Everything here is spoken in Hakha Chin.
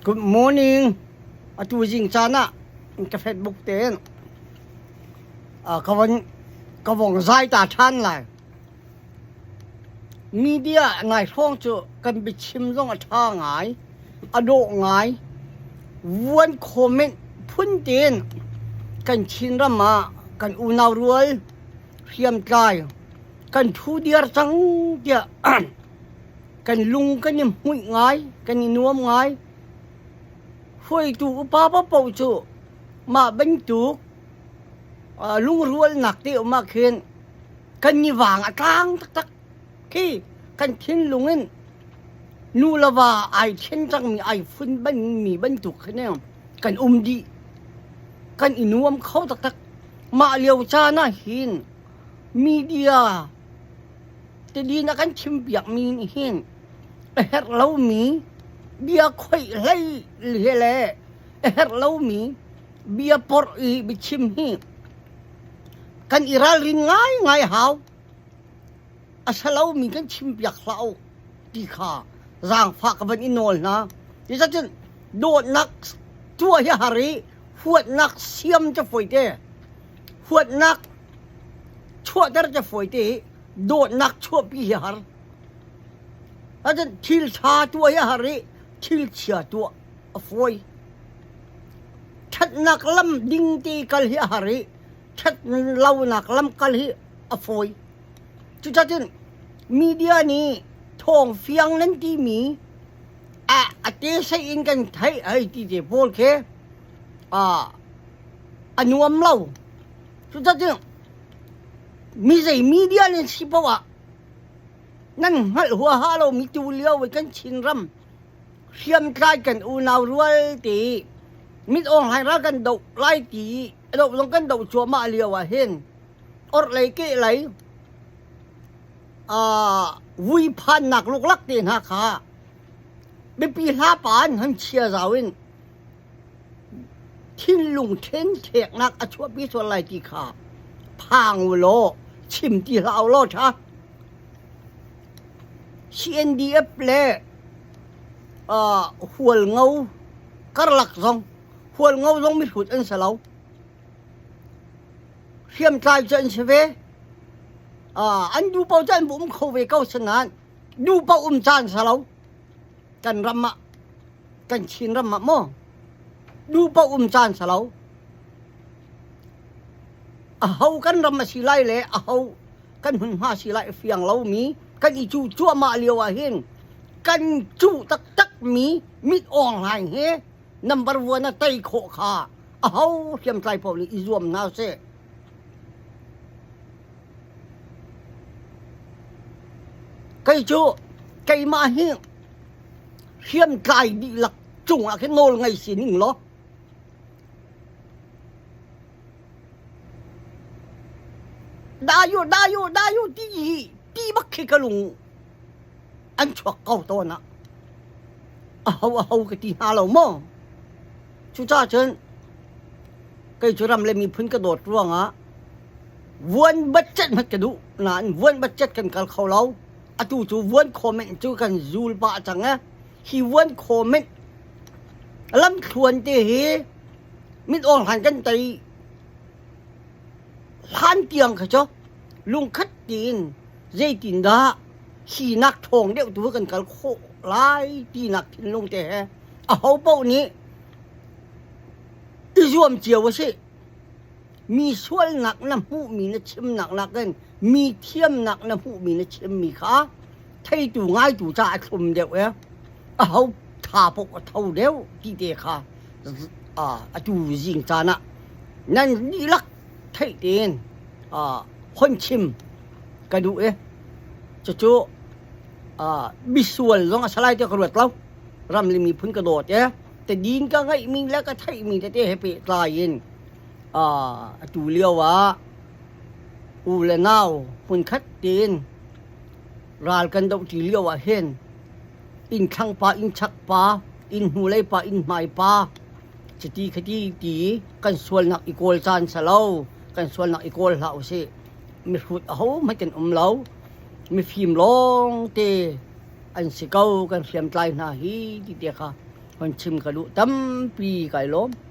Good morning. Atu zing caan ah ka Facebook tein ka von ka vong zai ta ṭhan lai. Media nai hrawng cu kan biachim zong a ṭha ngai, a dawh ngai. Vuan comment phun tein kan Chinram ah kan unau rual hriamtlai kan ṭhu diar cang tiah kan lung kan i hmuih ngai, kan i nuam ngai. Hruaitu upa paohpaoh cu mah bantuk lungrualnak te um ah khin kan i vang a tlang taktak khi kan thinlung in nu le va ai then cangmi ai fun mi bantuk khin kan um dih. Kan i nuam kho taktak. Mah lio caan ah hin media Tidin a kan chimpiakmi nih hin a herh lomi bia khoih hlei he le a herh lomi bia porh i biachim hi kan i ralrin ngaingai hau. A si lomi kan chimpiak hlah u ti kha zaangfah ka van i nawl hna. Zeicahtiah dawtnak tuah hi har i huatnak siam cu fawi te. Huatnak chuahter cu fawi te i dawtnak chuahpi hi har. Ahcun thil ṭha tuah hi har i thil chia tuah a fawi. Ṭhatnak lam ding te kal hi a har i ṭhat lonak lam kal hi a fawi. Cucacun media nih thawng fiang nan timi a a te sei in kan theih hei ti te pawl khi a nuam lo. Cucacun mi zei media nan si paoh ah nan hngalh huaha lomi tu lio i kan Chinram hriamtlai kan unau rual te i mit awng hlai ral kan doh lai ti i a doh zong kan doh cuahmah lio ah hin orhlei kehlei vui phannak luklak te hna kha biapi hla pa an han chia zau in Thinlung ṭhenṭheknak a chuahpi sual lai ti kha phang u law chim ti hlah u law ṭha. CNDF le Hualngo karlak zong Hualngo zong mihrut an si lo. Hriamtlai cu an si ve. An duh paoh cu an um kho ve ko sinain duh paoh um caan si lo. Kan ram ah kan Chinram ah maw duh paoh um caan si lo. Aho kan ram a si lai le aho kan hmunhma si lai a fiang lomi kan i cuh cuahmah lio ah hin kan cuh taktakmi mit awng hlaing he number one a tei khawh kha aho hriamtlai paoh nih i zuam hna seh. Kei cu keimah hi hriamtlai dihlak cungah khin nawl ngei si ning law dayu dayu dayu ti hi ti bak khi ka lung an chuak ko tawn ah aho aho ka ti hna lo maw cucaah cun kei cu ram le miphun ka dawt ruangah vuan budget hmanh ka duh nain vuan budget kan kal kho lo Atu cu vuan comment cu kan zul pah cang eh. Hi vuan comment lamthluan te hi mit awng hlan kan tei hlan tiang kha cu lungkhat tiin zeitindah hi nak ṭhawng deuh tu kan kal khawh lai tinak thinlung te he aho paoh nih i zuam cio a si. Mi sualnak na hmuhmi na chimnak nakin mi thiamnak na hmuhmi na chimmi kha theitu ngaitu ca a thlum deuh i aho tha paoh a tho deuh ti te kha atu zing caan ah nan dihlak theih tein hon chim ka duh i cucu misual zong a si lai tiah ka ruat lo. Ram le miphun ka dawt i tadin ka ngeihmi le ka theihmi tete he pehtlai in atu lio ah u le nau hmunkhat tein ral kan dohṭi lio ah hin inn thlang pa inn chak pa inn hnulei pa inn hmai pa chiti khati ti kan sualnak i kawl caan si lo kan sualnak i kawl hlah usih mihrut ahohmanh kan um lo mifim lawng te an si ko kan hriamtlai hna hi ti te kha. Hon chim ka duh. Tampi kai lawm.